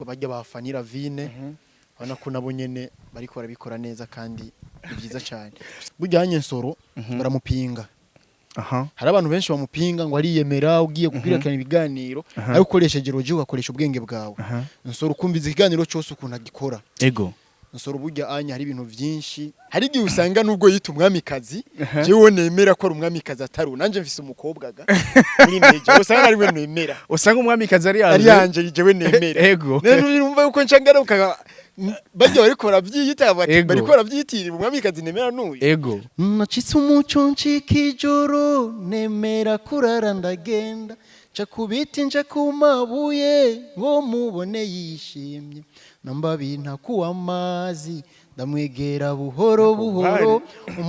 Bajya bafanira vine, urabona ko nabo nyene bariko barabikora neza kandi ni byiza cyane. Burya hanye Nsoro baramupinga. Hari abantu benshi bamupinga ngo ariyemera. Ugiye gukwirakwirana ibiganiro, ariko ukoresheje logic, ugakoresha ubwenge bwawe, Nsoro ukumviza ikiganiro cyose ukuntu agikora. Nsoro burya anya hari ibintu byinshi, hari igihe usanga nubwo yita umwamikazi, jewe nemera ko ari umwamikazi, atari nanje mfise umukobwa ga muri meje, usanga ari we nemera. Usanga umwamikazi ari ari yanje. Yanje, jewe nemera. Rero urumva yuko nca ngaruka bajya bariko baravyiyita bati bariko baravyiyitirira umwamikazi nemera n'uyu. Nacitse umuco ncika ijoro, nemera kurara, ndagenda nca ku biti, nca ku mabuye ngo mubone yishimye, nambabi ntakuwa amazi, ndamwegera buhoro buhoro.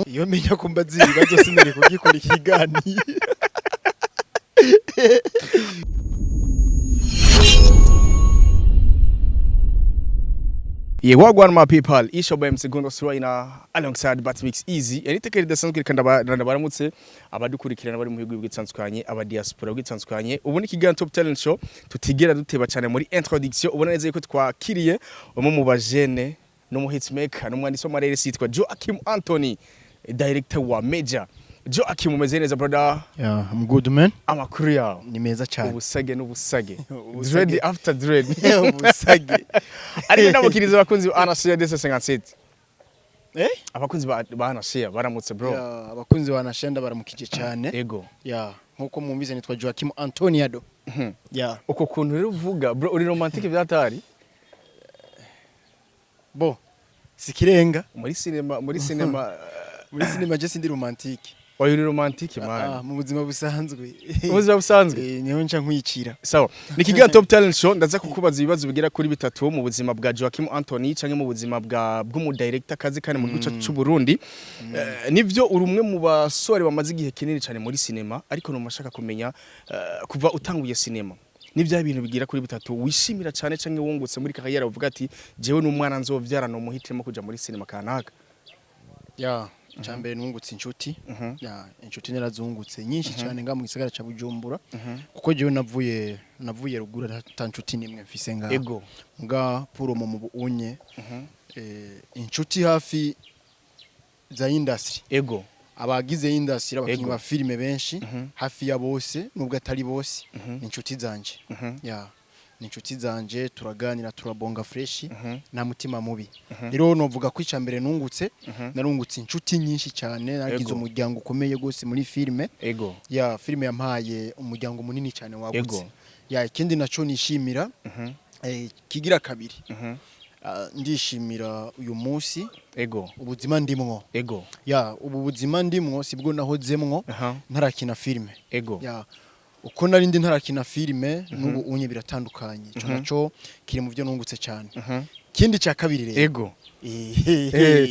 Iyo menya ko mbaza ibibazo sinari kugikora ikiganiro. Yeah, wagwan my people. It's your boy MC Gondo Suraina alongside Batmix Easy. Yari iteka ridasanzwe, reka ndabaramutse abadukurikirana bari mu bihugu bitandukanye, aba diaspora bitandukanye. Ubu ni ikiganiro Top Talent Show tutigera duteba cyane muri introduction. Ubona neza yuko twakiriye umwe mu bajene no mu hitmaker n'umwanditsi w'amareresi yitwa Joachim Anthony, director wa Major. Joachim, umeze neza, brother? Yeah, I'm good, man. Amakuru yawe? Ni meza cyane. Ubusage n'ubusage. Ubusage. Dread after dread. Ubusage. Ariko ndamukiriza abakunzi ba Anashia DC57. Eh? Abakunzi ba Anashia baramutse, bro. Yeah, abakunzi ba Nashenda baramukije cyane. Yeah, nkuko mwumvise nitwa Joachim Antoniado. Yeah. Uko kuntu rero uvuga, bro, uri romantique byatari. Bo sikirenga. Muri cinema. Muri cinema je sindi romantique. Oya, uri romantique, Ah, man. mu buzima busanzwe. Mu buzima busanzwe. Eh, niho nca nkwicira. Sawa, ni ikiganiro Top Talent Show. Ndaza kukubaza ibibazo bigera kuri bitatu mu buzima bwa Joachim Anthony canke mu buzima bwa bw'umu director kazi kandi mu gihugu cyacu c'u Burundi. Nivyo uri umwe mu basore bamaze igihe kinini cyane muri cinema, ariko numva ashaka kumenya kuva utanguye cinema nivya bintu bigira kuri bitatu wishimira cyane canke wungutse muri carrière, uvuga ati jewe n'umwana nzovyara no muhitemo kuja muri cinema kanaka. Ya, icambere nungutse inshuti. Ya, inshuti narazungutse nyinshi cyane nga mu gisagara ca Bujumbura, kuko jewe navuye ruguru ata nshuti nimwe mfise ngaha. Nga puro mu buunye inshuti hafi za industry, abagize industry, abakinyi ba filime benshi, hafi ya bose nubwo atari bose, ni inshuti zanje. Ya, ni inshuti zanje, turaganira, turabonga fresh, nta mutima mubi. Rero novuga ko icambere nungutse, narungutse inshuti nyinshi cyane, nagize umuryango ukomeye gose muri filime. Ya, filime yampaye umuryango munini cyane wagutse. Ya, ikindi naco nishimira, kigira kabiri, ndishimira uyu munsi ubuzima ndimwo. Ya, ubu buzima ndimwo sibwo nahozemwo ntarakina filime. Ya, uko nari ndi ntarakina filime n'ubu unye biratandukanye. Ico naco kiri mu byo nungutse cyane. Kindi cya kabiri rero,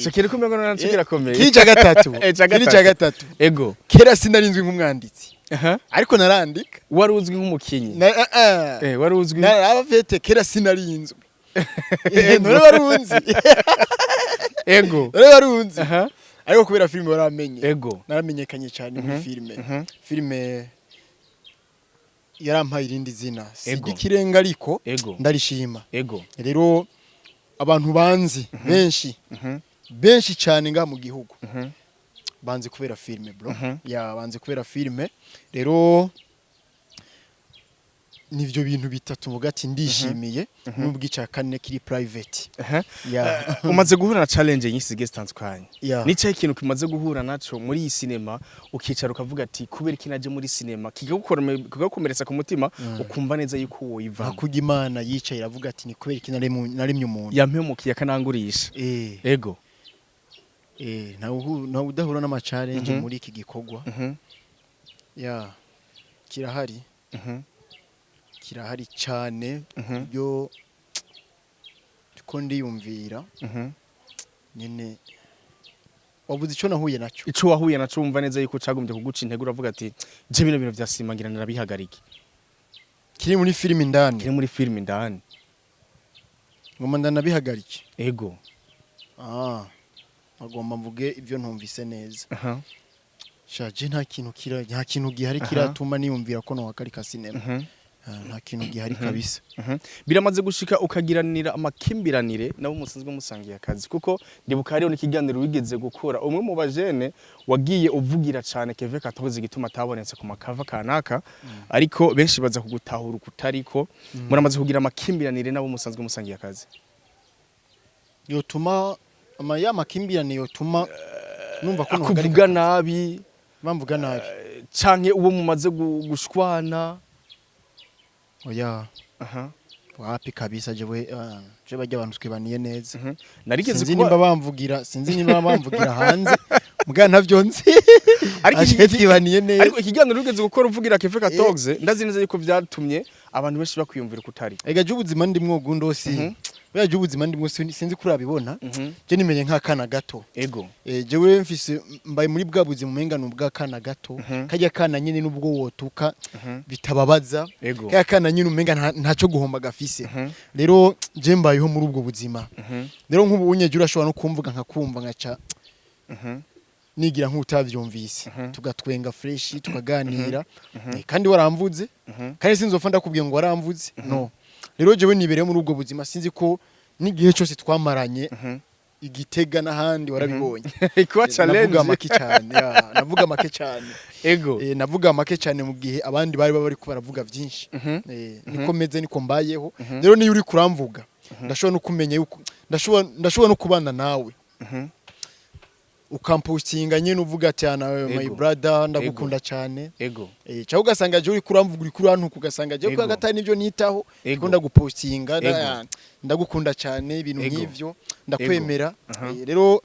cyo kiri kumwe ngo naco kirakomeye. Kindi cya gatatu, Cya kindi cya gatatu, kera sinari nzwi nk'umwanditsi, ariko narandika. Wari uzwi nk'umukinyi. Wari uzwi. Narabafete, kera sinari nzwi. None warunzi. None warunzi. Ariko kubera filime waramenye. Naramenyekanye cyane muri filime. Filime yarampaye irindi zina, si ikirenga, ariko ndarishima. Rero abantu banzi benshi, benshi cyane ngaha mu gihugu, banzi kubera filime, bro. Ya, banzi kubera filime. Rero nivyo bintu bitatu mvuga ati ndishimiye, nubwo icya kane kiri private. Ya. Umaze guhura na challenge nyinshi zigiye zitandukanye. Ya. Ni cyahe ikintu kimaze guhura naco muri iyi cinema ukicara ukavuga ati kubera iki naje muri cinema, kikagukomeretsa ku mutima, ukumva neza yuko woyivamo? Hakurya Imana yicaye iravuga ati ni kubera iki naremye umuntu? Yampemukiye akanangurisha. Ntawe udahura n'ama challenge muri iki gikorwa. Ya, kirahari. Kirahari cyane. Byo ko ndiyumvira nyine, wabuze icyo nahuye nacyo. Ico wahuye naco wumva neza yuko cagombye kuguca intege, uravuga ati je bino bintu vya cinema ngira narabihagarike. Kiri muri filime indani? Kiri muri film indani. Ngoma ndanabihagarike. Ah, agomba mvuge ibyo ntumvise neza. Shaje, nta kintu gihari kiratuma niyumvira ko nohagarika sinema. Nta kintu gihari kabisa. Biramaze gushika ukagiranira amakimbiranire nabo musanzwe musangiye akazi? Kuko ndibuka hariho n'ikiganiro wigeze gukora, umwe mu bajene wagiye uvugira cane Keve Katozi igituma atabonetse ku makava kanaka, ariko benshi baza kugutahura ukutariko. Muramaze kugira amakimbiranire nabo musanzwe musangiye akazi? Yotuma ama ya makimbirane yotuma numva ko nohagarika? Akuvuga nabi. Bamvuga nabi? Canke uwo mumaze gushwana? Oya. Wapi kabisa, jewe je barya abantu twibaniye neza. Narigeze Sinzi kuba nimba bamvugira, sinzi nimba bamvugira hanze, muga ntavyo nzi. Ariko Aje twibaniye neza. Ariko ikiganiro wigeze gukora uvugira Keve Katoze, ndazi neza yuko vyatumye abantu benshi bakwiyumvira kutari. Ega je ubuzima ndimwo, gundo si buriya, je ubuzima ndimwo sinzi ko urabibona. Je nimenye nk'akana gato. Jewe mfise mbaye muri bwa buzima umenga ni ubw'akana gato. Kajya kana nyine nubwo wotuka bitababaza. Kajya kana nyine umenga ntaco guhomba gafise. Rero je mbayeho muri ubwo buzima. Rero nk'ubu unyeje urashobora no kumvuga nkakumva, nkaca nigira nk'utavyumvise, tugatwenga fresh, tukaganira. Kandi waramvuze, kandi sinzopfa ndakubwiye ngo waramvuze. No rero jewe nibereye muri ubwo buzima, sinzi ko n'igihe cyose twamaranye igitega n'ahandi warabibonye. Kuba challenge. Navuga make cyane, ya, navuga make cyane. Navuga make cyane mu gihe abandi bari bari ko baravuga byinshi. Niko meze, niko mbayeho. Rero niyo uri kuramvuga, ndashobora no kumenya yuko ndashobora no kubana nawe, ukampostinga nyine uvuga ati: "Ah, nawe my brother, ndagukunda cyane." Cyangwa ugasanga je uri kuramvuga, uri kurantuka, ugasanga je kwa gatari nibyo nitaho, ndiko ndagupostinga, ndagukunda cyane, ibintu nk'ivyo, ndakwemera. Rero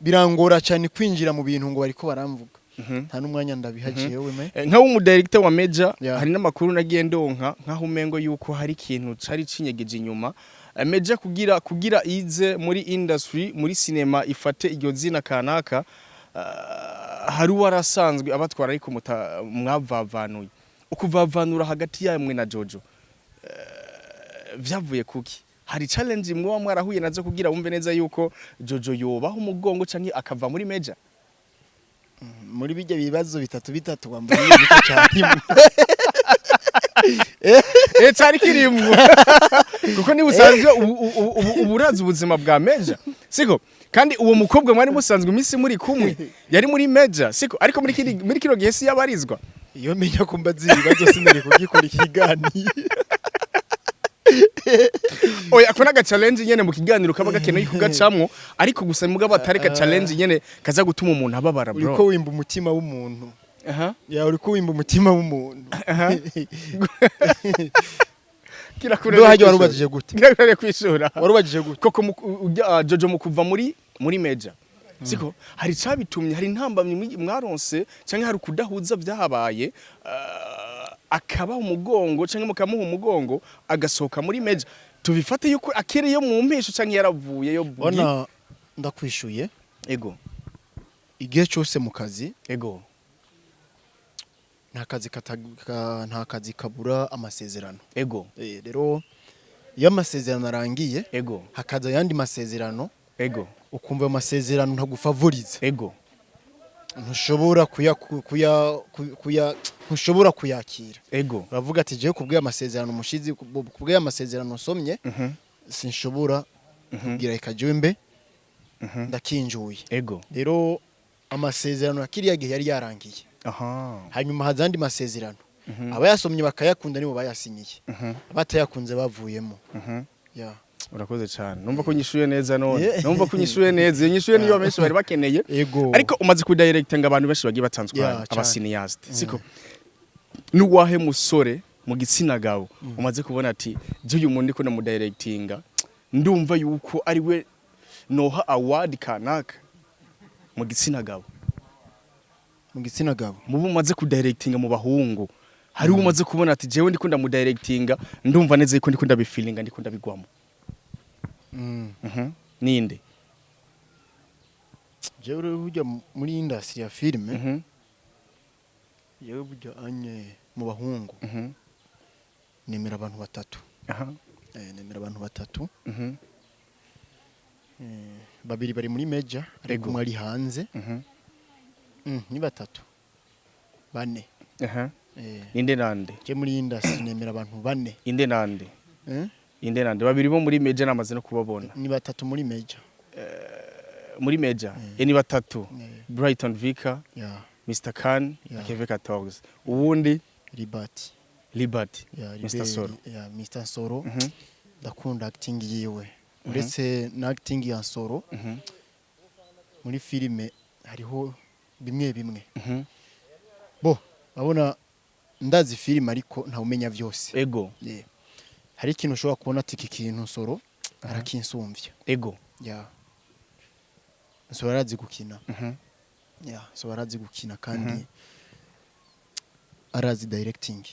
birangora cyane kwinjira mu bintu ngo bariko baramvuga, nta n'umwanya ndabiha jewe me. Nka w'umudirector wa Major, hari n'amakuru nagiye ndonka nkaho umengo yuko hari ikintu cari cinyegeje inyuma. Major kugira ize muri industry, muri cinema, ifate iryo zina kanaka, hari uwarasanzwe abatwara, ariko mwavavanuye. Ukuvavanura hagati yamwe na Jojo vyavuye kuki? Hari challenge mwoba mwarahuye nazo kugira wumve neza yuko Jojo yobaho umugongo canke akava muri Major? Muri bijya bibazo bitatu bitatu wambaye gito cyane. Cari kirimwo kuko niba usanzwe ubu urazi ubuzima bwa Major, siko? Kandi uwo mukobwa mwari musanzwe iminsi muri kumwe yari muri Major, siko? Ariko muri kino gihe si yabarizwa. Iyo menya ko mbaza ibibazo sinari kugikora ikiganiro. Oya, ako naga challenge nyene mu kiganiro kaba gakeneye kugacamwo, ariko gusa mugabo atari ka challenge nyene kaza gutuma umuntu ababara, Uriko bro. wimba umutima w'umuntu. Ya, uriko wimba umutima w'umuntu. Kirakure. Ndo hajya warubajije gute? Kirakure kwishura. Warubajije gute? Koko ujya Jojo mu kuva muri Major, siko? Hari cabitumye, hari intambamyi mwaronse canke hari kudahuza vyahabaye, akabaha umugongo canke mukamuha umugongo agasohoka muri Major? Tubifate yuko akiriyo mu mpisho canke yaravuye yo bugi? Ona ndakwishuye. Igihe cyose mu kazi, nta kazi kabura amasezerano. Rero iyo amasezerano arangiye, hakaza ayandi masezerano, ukumva ayo masezerano ntagufavoriza, ntushobora kuya kuya kuya ntushobora kuyakira. Uravuga ati: "Jewe kubw'aya masezerano mushizi, kubw'aya masezerano nsomye, sinshobora kugira, reka jewe mbe ndakinjuye." Rero amasezerano ya kiriya gihe yari yarangiye, hanyuma haza andi masezerano. Abayasomye bakayakunda nibo bayasinyiye, abatayakunze bavuyemo. Ya. Urakoze cyane, numva ko nyishuye neza none. Numva ko nyishuye neza, iyo nyishuye niyo benshi bari bakeneye. Ariko umaze kudirectinga abantu benshi bagiye batandukanye, Yeah, cyane. aba cinéaste, siko? Nuwahe musore mu gitsina gabo umaze kubona ati: "Je uyu muntu ndiko ndamudirectinga, ndumva yuko ari we noha award kanaka," mu gitsina gabo? Mu gitsina gabo? Mubo umaze kudirectinga mu bahungu, hari uwo umaze kubona ati: "Jewe ndiko ndamudirectinga, ndumva neza yuko ndiko ndabifilinga, ndiko ndabigwamo"? Ninde? Jewe rero burya muri industry ya filime, jewe burya anye mu bahungu nemera abantu batatu. Nemera abantu batatu. Babiri bari muri Major, ariko umwe ari hanze. Ni batatu, bane. Ninde nande? Je muri industry nemera abantu bane. Inde nande? Eh? Inde nande? Babiri bo muri major namaze no kubabona. Ni batatu muri major. Muri major ni batatu. Brighton Vika, Mr Khan na Keve 14. Uwundi? Liberty. Liberty. Ya, Mr Liberi, Soro. Ya, Mr Soro. Ndakunda acting yiwe, uretse na acting ya Soro muri filime hariho bimwe bimwe. Bo babona ndazi filime ariko ntawumenya vyose. Yeah. Hari ikintu ushobora kubona ati iki kintu Soro arakinsumvya. Ya, Soro arazi gukina. Ya, Soro arazi gukina kandi arazi directing.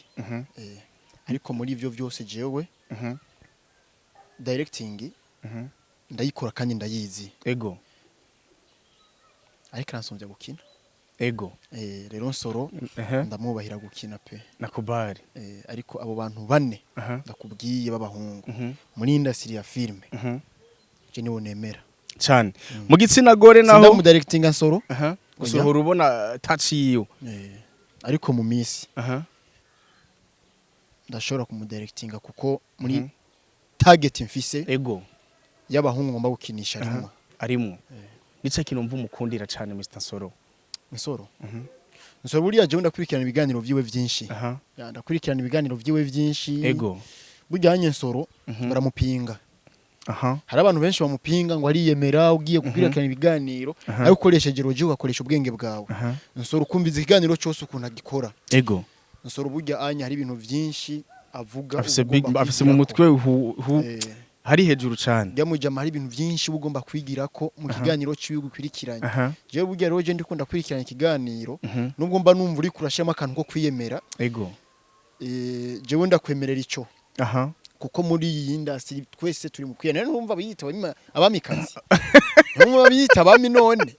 Ariko muri ivyo vyose jewe directing ndayikora kandi ndayizi, ariko aransumvya gukina. Rero Nsoro ndamwubahira gukina pe. Nakubali. Ariko abo bantu bane ndakubwiye b'abahungu muri industry ya filme, je nibo nemera. Cyane. Mu gitsina gore naho? Sindamudirectinga Nsoro. Gusa Oya. uhora ubona touch yiwe. Ariko mu minsi ndashobora kumudirectinga kuko muri target mfise y'abahungu ngomba gukinisha arimo. Arimo. Nico kintu mva umukundira cyane Mr Soro? Nsoro, Nsoro buriya jewe ndakurikirana ibiganiro vyiwe vyinshi. Ya, ndakurikirana ibiganiro vyiwe vyinshi. Burya nye Nsoro baramupinga. Hari abantu benshi bamupinga ngo ariyemera. Ugiye gukurikirana ibiganiro ariko ukoresheje logic, ugakoresha ubwenge bwawe, Nsoro ukumviza ikiganiro cyose ukuntu agikora. Nsoro burya anya hari ibintu vyinshi avuga Afise uba big ugomba afise mu kwigirako. mutwe hu hari hejuru cyane. Njya mujama hari ibintu vyinshi uba ugomba kwigirako mu kiganiro ciwe gukurikiranye. Jewe burya rero je ndikunda kurikirana ikiganiro, nubwo mba numva uri kurashiramo akantu ko kwiyemera, jewe ndakwemerera ico, kuko muri iyi industry twese turi mu kwiyemera. Numva biyita abamikazi, numva biyita abami none,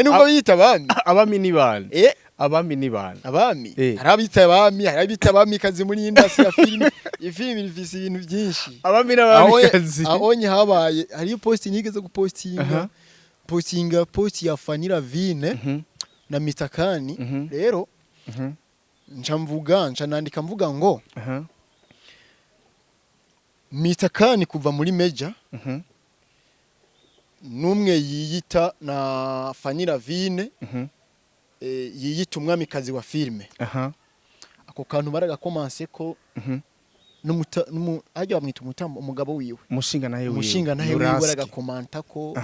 numva biyita abami. Abami ni bande? Abami ni bande? Abami, hari abita abami, hari abita abamikazi muri iyi industry ya filime. Iyi filime ifise ibintu byinshi. Abami n'abamikazi. Ahonye habaye hariyo post nigeze gupostinga, postinga post ya Fanny Lavine na Mitakani. Rero nca mvuga, nca nandika mvuga ngo Mitakani kuva muri Major numwe yiyita na Fanny Lavine, yiyita umwamikazi wa filime. Ako kantu baragakomanse ko hajya bamwita umutambo umugabo wiwe. Umushinga nawe wiwe. Umushinga nawe wiwe. Nuraski. Aragakomanta ko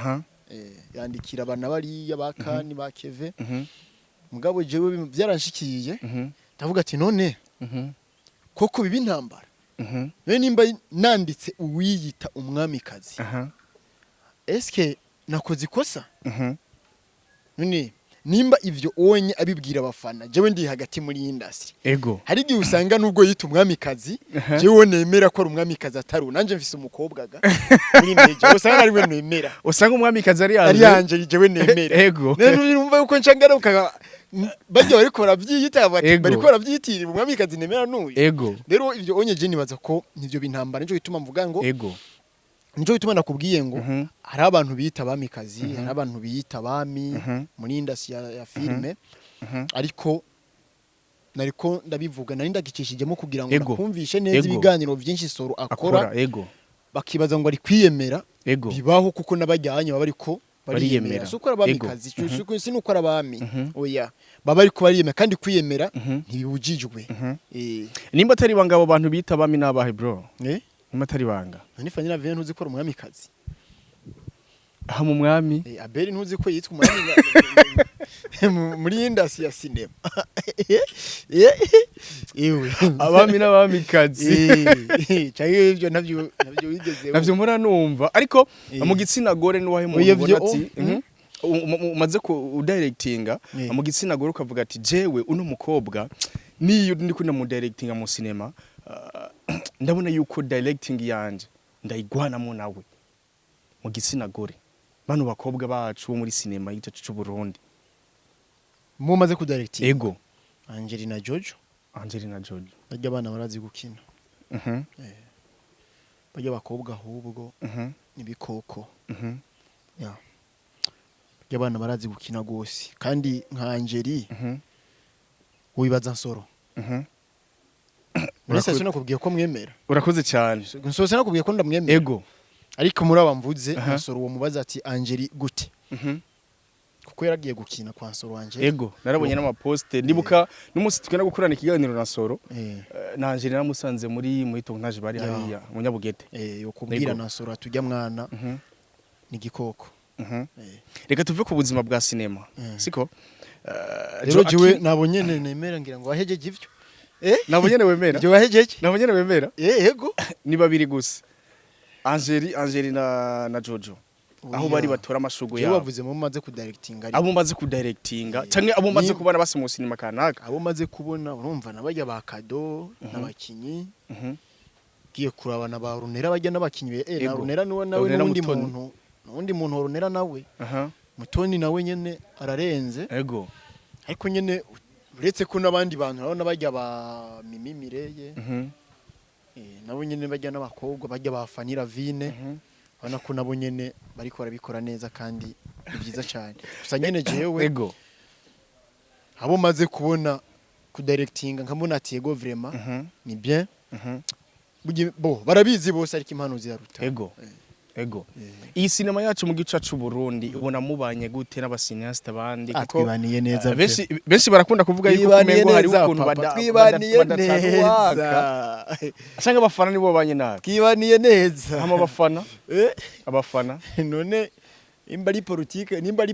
yandikira abana bariya ba Kani ba Keve. Mugabo jewe byaranshikiye, ndavuga ati none koko biba intambara? None nimba nanditse uwiyita umwamikazi, eske nakoze ikosa? None nimba ivyo onye abibwira abafana, jewe ndi hagati muri industry, hari igihe usanga nubwo yita umwamikazi, jewe nemera ko ari umwamikazi atari nanje mfise umukobwa ga muri meje, usanga ari we nemera. Usanga umwamikazi ari ari yanje. Yanje jewe nemera. Rero urumva yuko nca ngaruka bajya bariko baravyiyita bati bariko baravyitirira umwamikazi nemera n'uyu. Rero ivyo onye je nibaza ko nivyo bintambara, nico gituma mvuga ngo nico gituma nakubwiye ngo hari abantu biyita abamikazi, hari abantu biyita abami muri industry ya filime. Ariko nariko ndabivuga, nari ndagicishijemo kugira ngo nakumvishe neza ibiganiro byinshi Soro akora, akora. Bakibaza ngo ari kwiyemera. Bibaho kuko n'abajyanye baba ariko bariyemera. bariyemera, si uko ari abamikazi, si nuko ari abami, oya, baba ariko bariyemera kandi kwiyemera ntibibujijwe. Nimba atari ibanga, abo bantu bita abami n'abahe, bro? Eh? Nimba atari ibanga. None Fanny Lavine ntuzi ko ari umwamikazi? Aha mu mwami. Abeli ntuzi ko yitwa umwami muri industry ya cinema? Ewe. Abami n'abamikazi. Cyangwa ibyo navyo wigeze Navyo mpora numva, ariko mu gitsina gore nuwahe muntu Oya, ubona ati umaze ku udirectinga mu gitsina gore ukavuga ati jewe uno mukobwa niyo ndi kuna mu directinga mu cinema, ndabona yuko directing yanje ndayigwanamo nawe mu gitsina gore, bano bakobwa bacu bo muri cinema y'igice cy'u Burundi? Mumaze kudirecting? Ego. Angelina Jojo. Angelina Jojo. Bajya abana barazi gukina. Bajya abakobwa ahubwo n'ibikoko. Ya, bajya abana barazi gukina gose, kandi nka Angeli wibaza Nsoro. Muri station nakubwiye ko mwemera. Urakoze cyane. Nsose nakubwiye ko ndamwemera. Ariko muri aba mvuze, Nsoro uwo mubaza ati Angeli gute, kuko yaragiye gukina kwa Nsoro Angeli. Ego, narabonye n'amaposte. Ndibuka n'umunsi tugenda gukorana ikiganiro na Soro, na Angeli naramusanze muri tournage bari hariya mu Nyabugete. Yo kubwira na Nsoro ati ujya mwana ni igikoko. Reka tuve ku buzima bwa sinema, siko? Rero Joaquim- jiwe nabo nyene nemera, ngira ngo wahejeje ivyo. Nabo nyene wemera? Ibyo wahejeje? Nabo nyene wemera? Yego. Ni babiri gusa, Angeli na Jojo, aho Oya. bari batora amashugo Jewe yabo. wavuze mu maze kudirectinga, ariko Abo maze kudirectinga canke abo maze kubona basi mu sinema kanaka. Abo maze kubona, urumva nabajya ba Kado n'abakinyi, giye kuraba na ba Runera, bajya n'abakinyi na Runera niwe nawe. Runera. N'undi Mutoni. muntu, n'undi muntu wa Runera nawe. Mutoni nawe nyene ararenze. Ariko nyene uretse ko n'abandi bantu urabona bajya ba Mimi Mireye, nabo nyene bajya n'abakobwa bajya ba Fanny Ravine, urabona ko nabo nyene bariko barabikora neza kandi ni byiza cyane. Gusa nyene jewe abo maze kubona kudirectinga nkabona ati yego, vraiment ni bien. Bo barabizi bose, ariko impano ziraruta. Ego. Iyi sinema yacu mu gice c'u Burundi ubona mubanye gute n'abacinéastes abandi? Ah, twibaniye neza. Benshi barakunda kuvuga yuko Twibaniye kumengo hari neza, ukuntu papa, twibaniye badacana uwaka. neza. Canke abafana nibo babanye nabi? Twibaniye neza. Hama abafana? Abafana? None nimba ari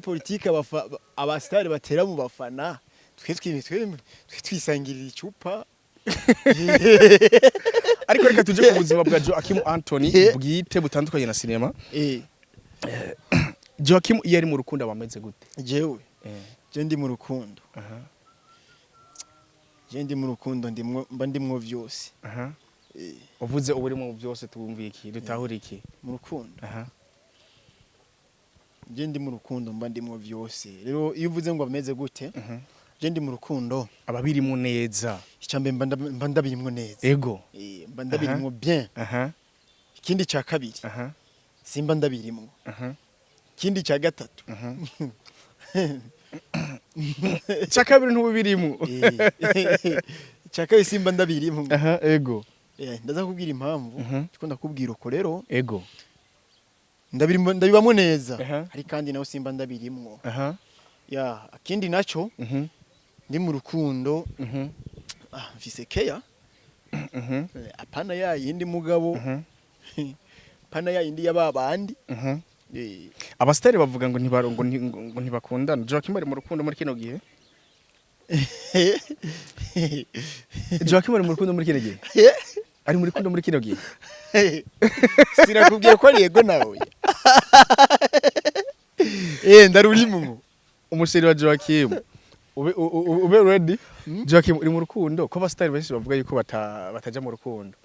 politike, abasitari batera mu bafana, twe twisangirira icupa. Ariko reka tuje ku buzima bwa Joachim Anthony bwite butandukanye na sinema. Joachim iyo ari mu rukundo aba ameze gute? Jewe, je ndi mu rukundo, je ndi mu rukundo ndimwo, mba ndimwo vyose. Uvuze ubu uri mu byose, twumviye iki, dutahura iki? Mu rukundo, je ndi mu rukundo mba ndimwo vyose. Rero iyo uvuze ngo ameze gute, je ndi mu rukundo, ababirimo neza. Icambere mba ndabirimwo neza. Mba ndabirimwo bien. Ikindi cya kabiri, simba ndabirimwo. Ikindi cya gatatu, Cya kabiri ntubirimo. Icya kabiri simba ndabirimwo. Aha, ego. Ndaza kubwira impamvu. Ndiko ndakubwira uko rero, ndabirimo, ndabibamo neza, ariko kandi nawe simba ndabirimwo. Ya, akindi naco, ndi mu rukundo, mfise keya. Apana ya yindi mugabo, apana ya yindi y'ababandi. Abasitari bavuga ngo ntibarongo ngo ntibakundana. Joachim ari mu rukundo muri kino gihe? Joachim ari mu rukundo muri kino gihe? Ari mu rukundo muri kino gihe? Sinakubwiye ko ari yego nawe? Ndarurimwo. Umuchéri wa Joachim, ube ready. Joachim uri mu rukundo? Ko abasitari benshi bavuga yuko bataja mu rukundo.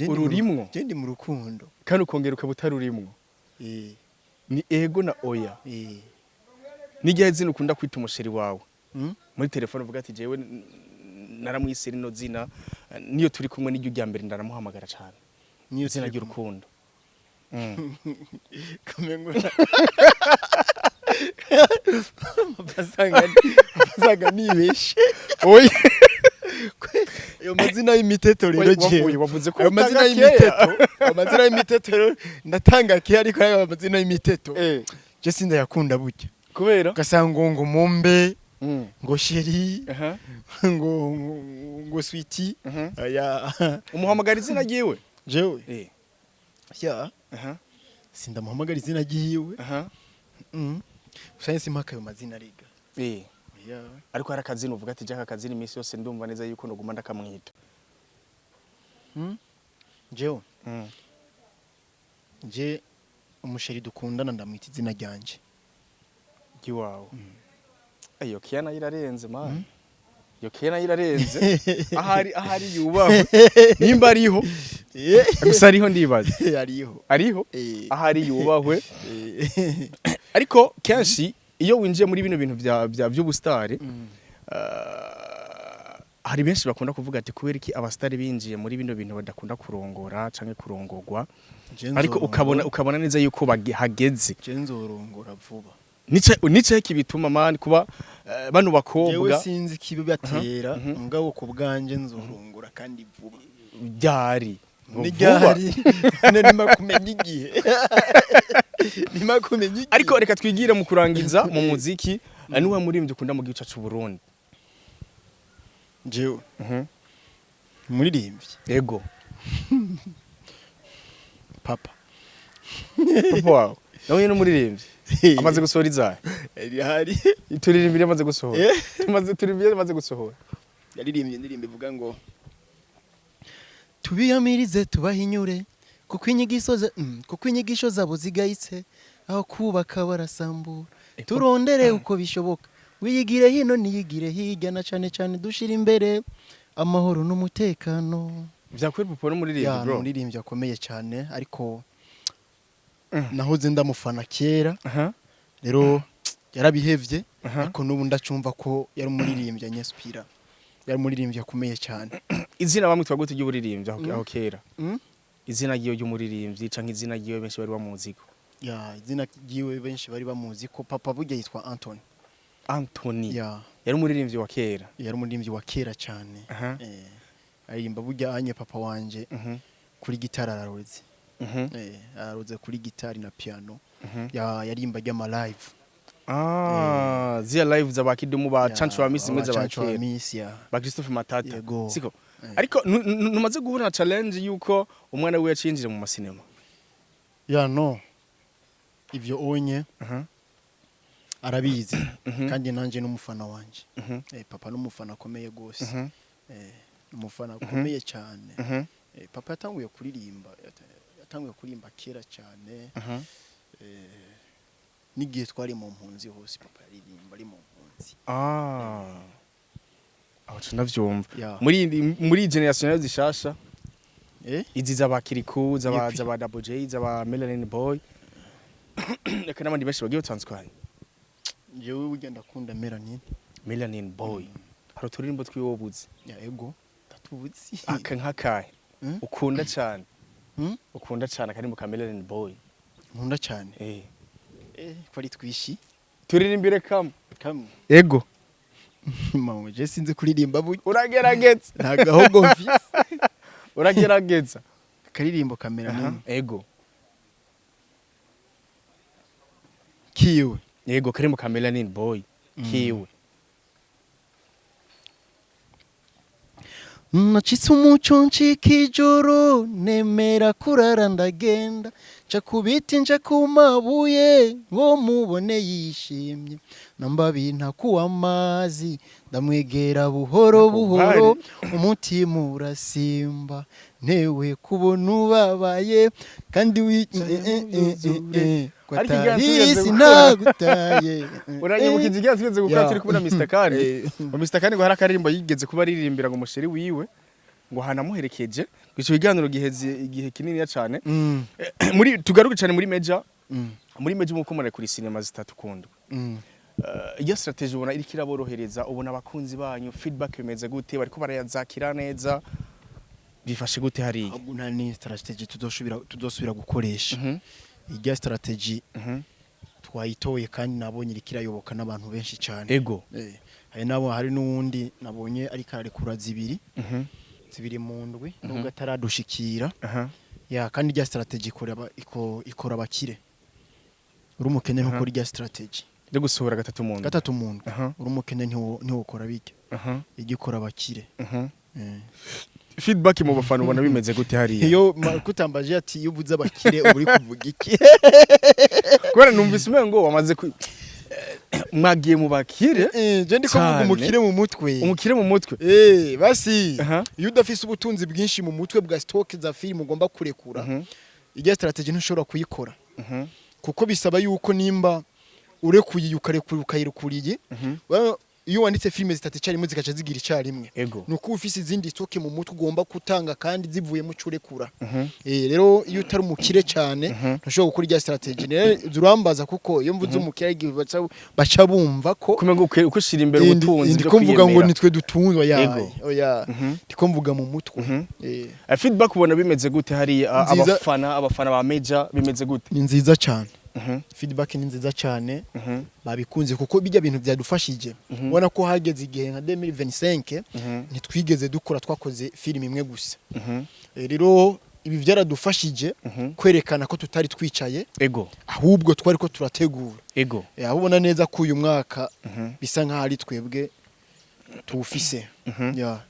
Ururimwo? Je ndi mu rukundo. Kandi ukongera ukaba utarurimwo. Ni ego na oya. N'igihe zina ukunda kwita umuchéri wawe muri telefone, uvuga ati jewe naramwise rino zina, niyo turi kumwe n'iryo rya mbere ndaramuhamagara cyane? Niyo Izina turi kumwe. ry'urukundo. Kamengo basanga nibeshe. Oya. Ayo mazina y'imiteto rero, jewe Oya, wavuze ko ayo mazina utanga y'imiteto, ayo mazina y'imiteto rero ndatanga keya, ariko ayo mazina y'imiteto je sindayakunda burya. Kubera? Ugasanga ngo mumbe, ngo chéri, ngo sweetie. Aya. Umuhamagara izina ryiwe? Jewe, ya, sindamuhamagara izina ryiwe. Gusa simpaka ayo mazina ariga. Ya. Ariko hari akazina uvuga ati jaka akazina iminsi yose ndumva neza yuko noguma ndakamwita? Jewe, je umuchéri dukundana ndamwita izina ryanje. Ry'iwawe. Iyo kiya nayo irarenze, man, iyo kiya nayo irarenze. Ahari yubahwe nimba ariho. Gusa ariho, ndibaza. Ariho. Ariho. Ahari yubahwe. Ariko kenshi iyo winjiye muri bino bintu vya by'ubustari, hari benshi bakunda kuvuga ati kubera iki abastari binjiye muri bino bintu badakunda kurongora canke kurongorwa? Je Ariko nzorongora. ukabona neza yuko hageze. Je nzorongora vuba. Nice kibituma, man, kuba bano Jewe bakobwa sinzi ikibibatera, mugabo ku bwanje nzorongora kandi vuba. Byari ngo Ni vuba. ryari? None nima kumenya igihe, nima kumenya igihe. Ariko reka twigire mu kurangiza mu muziki. Niwe muririmbyi ukunda mu gihugu cyacu Burundi? Jewe muririmbyi? Ego. Papa. Papa wawe nawe nyine umuririmbyi, amaze gusohora izahe? Rihari. Turirimbire amaze gusohora. Eh? Tumaze turirimbire amaze gusohora. Yaririmbye indirimbo ivuga ngo tubiyamirize, tubahinyure, kuko inyigisho kuko inyigisho zabo zigayitse, aho kubaka barasambura. Turondere uko bishoboka, wiyigire hino niyigire hirya, na cane cane dushira imbere amahoro n'umutekano. Vyakweri papa n'umuririmbyi? Ya, ni Bro. umuririmbyi akomeye cyane, ariko nahoze ndamufana kera. Rero yarabihevye, ariko n'ubu ndacumva ko yari umuririmbyi anyespira, yari umuririmbyi akomeye cyane. Izina bamwitwa gute ry'uburirimbyi aho kera? Mm? Izina ryiwe ry'umuririmbyi canke izina ryiwe benshi bari bamuziko? Ya, izina ryiwe benshi bari bamuzi ko papa burya yitwa Anthony. Anthony? Ya. Yari umuririmbyi wa kera? Yari umuririmbyi wa kera cyane. Aririmba burya anye papa wanje kuri gitari araroze. Araroze kuri gitari na piano. Ya, yarimba ry'ama live. Ah, zia live za Kidumu, ba Chancho wa Miss, zimwe za Chancho wa kera. Miss, ya. Ba Christophe Matata. Yego. Siko? Ariko numaze guhura na challenge yuko umwana wiwe yacinjira mu masinema? Ya, no, ivyo onye arabizi, kandi nanje n'umufana wanje. Papa n'umufana akomeye gose. Umufana akomeye cyane. Papa yatanguye kuririmba, yatanguye kuririmba kera cyane. N'igihe twari mu mpunzi hose papa yaririmba ari mu mpunzi. Ah, aho ca ndavyumva. Ya. Muri generation nayo zishasha, izi z'aba Kirikou, z'aba Yepui. z'aba Double J, z'aba Melanin Boy, reka n'abandi benshi bagiye batandukanye. Jewe burya ndakunda Melanin. Melanin Boy, hari uturirimbo twiwe wobuze? Ya, ego, ndatubuzi. Aka nk'akahe? Ukunda cyane? Ukunda cyane akarimbo ka Melanin Boy? Nkunda cyane? Eh. Ko ari twishi. Turirimbire kamwe. Kamwe? Ego. Mama, je sinzi kuririmba burya. Uragerageza. Nta gahogo mfise. Uragerageza. Akaririmbo ka Melanin? Ego. Kiwe? Yego, karimbo ka Melanin Boy kiwe. Nacitse umuco ncika ijoro, nemera kurara, ndagenda nca ku biti, nca ku mabuye, ngo mubone yishimye, namba ntakuwa amazi, ndamwegera buhoro buhoro, umutima urasimba ntewe kubona ubabaye kandi wi ko Ariko ikiganiro tugeze atari gukora. nagutaye. Uranyibuka ikiganiro tugeze gukora Ya. turi kumwe na Mr. Kani? Ngo Mr. Kani ngo hari akaririmbo yigeze kuba aririmbira ngo umusheri wiwe, ngo hanamuherekeje, ngo ico kiganiro giheze igihe kininiya cane. Muri tugaruke cyane muri Major. Muri Major muko kuri cinema zitatu kundwa. Iyo strategy ubona iriko iraborohereza? Ubona abakunzi banyu feedback bimeze gute? Bariko barayazakira neza? Bifashe gute hariya? Ahubwo nta ni strategy tudosubira gukoresha. Irya strategy twayitoye, kandi nabonye iriko irayoboka n'abantu benshi cyane. Hari nabo, hari n'uwundi nabonye ariko ararekura zibiri zibiri mu ndwi, nubwo ataradushikira. Ya, kandi irya strategy ikora ikora abakire. Uri umukene ntukora irya strategy. Yo gusohora gatatu mu ndwi? Gatatu mu ndwi. Uri umukene ntiwokora bijya. Ijya ikora abakire. Feedback mu bafana ubona bimeze gute hariya? Iyo kutambaje ati iyo uvuze abakire uba uri kuvuga iki? Kubera numvise umengo wamaze ku mwagiye mu bakire. Je ndiko mvuga Cane. umukire mu mutwe. Umukire mu mutwe. Basi iyo udafise ubutunzi bwinshi mu mutwe bwa stock za film ugomba kurekura, irya strategy ntushobora kuyikora, kuko bisaba yuko nimba urekuye ukarekura ukayirekuriye, iyo wanditse filime zitatu icyarimwe zigaca zigira icyarimwe, ni uko uba ufise izindi stock mu mutwe ugomba gutanga kandi zivuye mu cyo urekura. Rero iyo utari umukire cyane ntushobora gukora irya strategy. Rero urambaza kuko iyo mvuze umukire igihe baca bumva ko kumengo uko ushira imbere ubutunzi ndiko mvuga ngo kwiyemera. nitwe dutunzwe ya. Oya, ndiko mvuga mu mutwe. Feedback ubona bimeze gute hariya? Nziza. Abafana ba Major bimeze gute? Ni nziza cyane. Feedback ni nziza cyane, babikunze kuko bijya bintu byadufashije. Ubona ko hageze igihe nka 2025 ntitwigeze dukora, twakoze filime imwe gusa. Rero ibi byaradufashije kwerekana ko tutari twicaye, ahubwo twari ko turategura. Aho ubona neza ko uyu mwaka bisa nk'aho ari twebwe tuwufise. Yeah.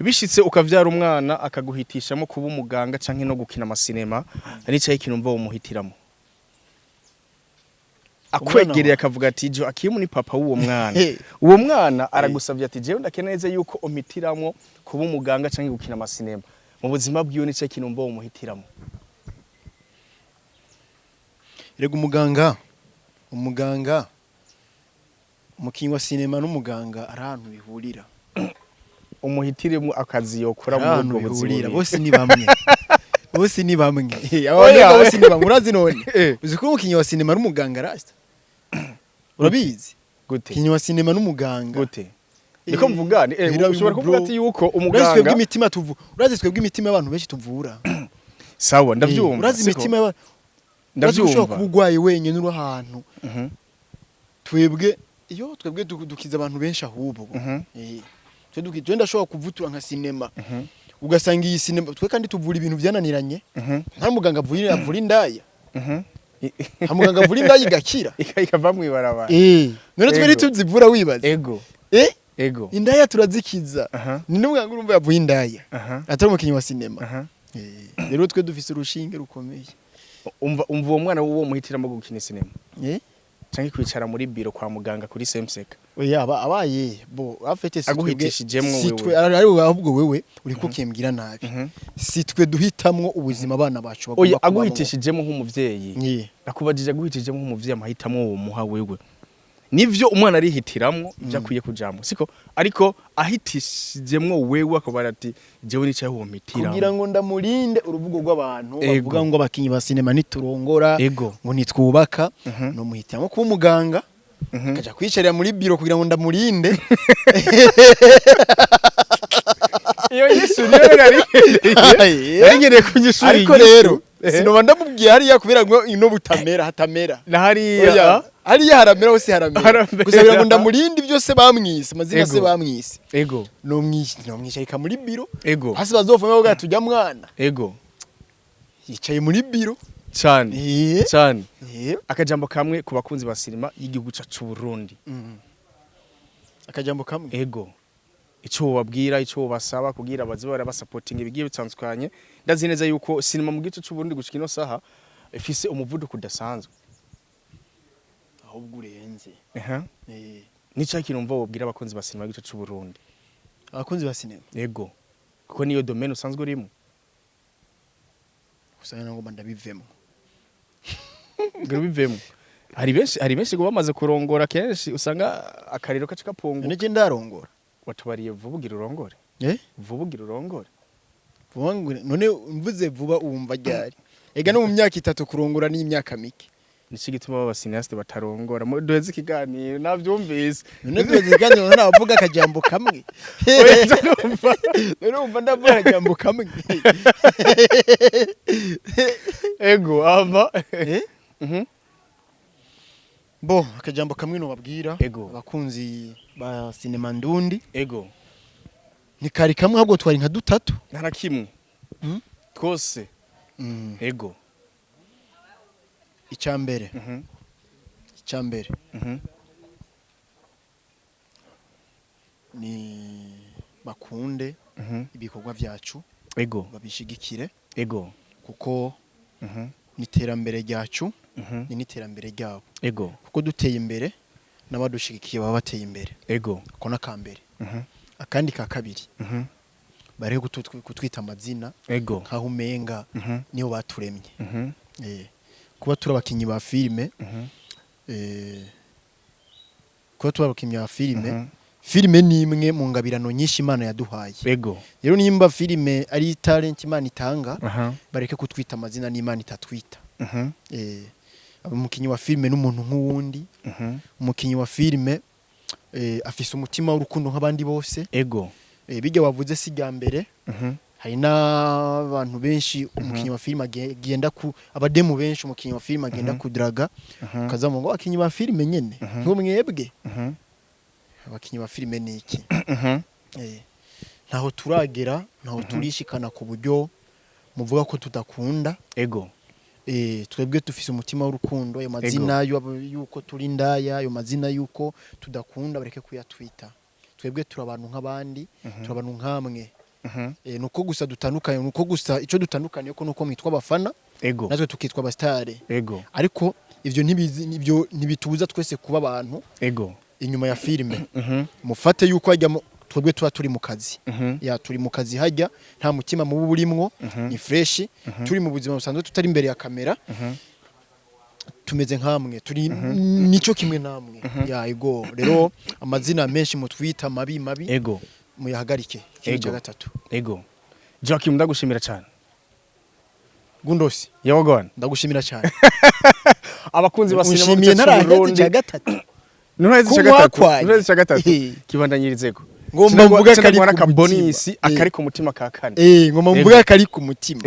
Bishitse ukavyara umwana akaguhitishamo kuba umuganga canke no gukina amasinema, nicaye ikintu mva umuhitiramo akwegereye akavuga ati Joakim ni papa w'uwo mwana, uwo mwana aragusabye ati jewe ndakeneye neza yuko umpitiramo kuba umuganga canke gukina amasinema mu buzima bwiwe, nicaye ikintu mva umuhitiramo? Rega umuganga, umukinnyi wa sinema n'umuganga ari ahantu bihurira. Umuhitiremo akazi yokora Ari muri ahantu ubwo buzima bihurira. bubiri. Bose ni bamwe, bose ni bamwe. Oya. Abantu bose ni bamwe, urazi none? Eh. Uzi ko umukinnyi wa sinema n'umuganga, rasta, urabizi? Gute? Umukinnyi wa sinema n'umuganga. Gute? Niko mvuga ni ushobora kuvuga bro. ati yuko Urazi twebwe umuganga imitima tuvu, urazi twebwe imitima y'abantu benshi tuvura. Sawa, ndavyumva. Urazi Siko? imitima y'abantu, urazi ko ushobora Ndavyumva. kuba urwaye wenyine uri ahantu. Twebwe iyo twebwe dukiza abantu benshi ahubwo. Twe ndashobora kuvutura nka sinema, ugasanga iyi sinema twe kandi tuvura ibintu byananiranye. Nta muganga avura indaya. Nta muganga avura indaya igakira. Ikava mw'ibarabara. None twe ntituzivura, wibaza? Ego. Ego. Indaya turazikiza. Ni n'umuganga urumva yavuye indaya atari umukinnyi wa sinema. Rero twe dufise urushinge rukomeye. Umva, uwo mwana w'uwo muhitiramo gukina sinema canke kwicara muri biro kwa muganga kuri Semseka? Oya, aba abaye bo afite si twebwe- Aguhitishijemwo si wewe. twe ari ahubwo wewe uri kukimbwira nabi. Si twe duhitamwo ubuzima abana bacu bagomba Oya, kubamwo. aguhitishijemo nk'umuvyeyi. Nakubajije aguhitishijemo nk'umuvyeyi, amahitamo uwo muha wewe. Nivyo, umwana arihitiramwo ibyo akwiye kujamwo, siko? Ariko ahitishijemwo wewe akabara ati jewe nicaye uwo mpitiramo. Kugira ngo ndamurinde uruvugo rw'abantu bavuga ngo abakinyi ba sinema niturongora, ngo nitwubaka, no muhitiramo kuba umuganga, akaja kwicarira muri biro kugira ngo ndamurinde. Iyo nyishu niyo nari nari kunyishura. Ariko rero sinoba ndamubwiye hariya kubera ngo ino butamera hatamera. Na hariya. Oya, hariya haramera, hose haramera. Haramera. Gusa kugira ngo ndamurinde ibyo se bamwise amazina se bamwise, nomwicarika muri biro, hasi bazovamo bavuga tujya mwana yicaye muri biro. Cyane. Cyane. Akajambo kamwe ku bakunzi ba sinema y'igihugu cacu Burundi. Akajambo kamwe? Ego, ico wobabwira, ico wobasaba kugira baze barabasapotinga ibigiye bitandukanye. Ndazi neza yuko sinema mu gice c'u Burundi gushika ino saha ifise umuvuduko udasanzwe. Ahubwo urenze. Nico kintu mva wobwira abakunzi ba sinema y'igice c'u Burundi? Abakunzi ba sinema? Ego, kuko niyo domaine usanzwe urimo. Gusa ngomba ndabivemo. Ngira ubivemo. Hari benshi ngo bamaze kurongora kenshi usanga akariro kaca kapunguka. None je ndarongora? Watubariye vuba ugira urongore. Eh? Vuba ugira urongore. Vuba none mvuze vuba wumva ryari? Ega no mu myaka 3 kurongora ni imyaka mike. Nico gituma baba cinéaste batarongora. Duheze ikiganiro navyumvise. None duheze ikiganiro none abavuga akajambo kamwe? Oya, ndumva. None wumva ndavuga akajambo kamwe? Ego, ama Eh? Bo akajambo kamwe nobabwira Ego. abakunzi ba sinema ndundi, ni kari kamwe ahubwo twari nka dutatu. Nta na kimwe. Twose. Ego. Icyambere, icyambere ni bakunde ibikorwa byacu, babishigikire, kuko ni iterambere ryacu, ni n'iterambere ryabo, kuko duteye imbere n'abadushigikiye baba bateye imbere. Ako n'akambere. Akandi ka kabiri, bareke kutwita amazina nkaho umenga niyo baturemye. Kuba turi abakinyi ba filime, kuba turi abakinyi ba filime, filime ni imwe mu ngabirano nyinshi Imana yaduhaye. Rero nimba filime ari talent Imana itanga, bareke kutwita amazina n'Imana itatwita. Umukinyi wa filime n'umuntu nk'uwundi. Umukinyi wa filime afise umutima w'urukundo nk'abandi bose. Bijya wavuze si rya mbere. Hari n'abantu benshi umukinnyi wa filime agenda ku abademu benshi umukinnyi wa filime agenda kudraga, ukazamu ngo abakinnyi ba filime nyene ngo mwebwe abakinnyi ba filime ni iki? Ntaho turagera, ntaho turishikana ku buryo muvuga ko tudakunda. Twebwe dufise umutima w'urukundo. Ayo mazina yuko turi indaya, ayo mazina yuko tudakunda, bareke kuyatwita. Twebwe turi abantu nk'abandi, turi abantu nk'amwe. Nuko gusa dutandukanye, nuko gusa ico dutandukaniye ko nuko mwitwa abafana, natwe tukitwa abastare. Ariko ivyo ibyo ntibitubuza twese kuba abantu inyuma ya filime. Mufate yuko hajya twebwe tuba turi mu kazi. Ya, turi mu kazi hajya, nta mutima mubi burimwo, ni fresh. Turi mu buzima busanzwe tutari imbere ya kamera, tumeze nkamwe, turi nico kimwe namwe. Ya, ego. Rero amazina menshi mutwita mabi mabi, muyahagarike. Ikindi cya gatatu. Ego, Joachim, ndagushimira cyane. Gundosi. Yawagwan. Ndagushimira cyane. Abakunzi ba sinema Unshimiye ntaraheze cya icya gatatu. Nturaheze icya gatatu? Kumwakwanye. Nturaheze icya gatatu? Kibandanyirizeko. Ngomba mvuga kari ku ka mutima. Bonus, akari ku mutima ka kane. Ngomba mvuga kari ku mutima.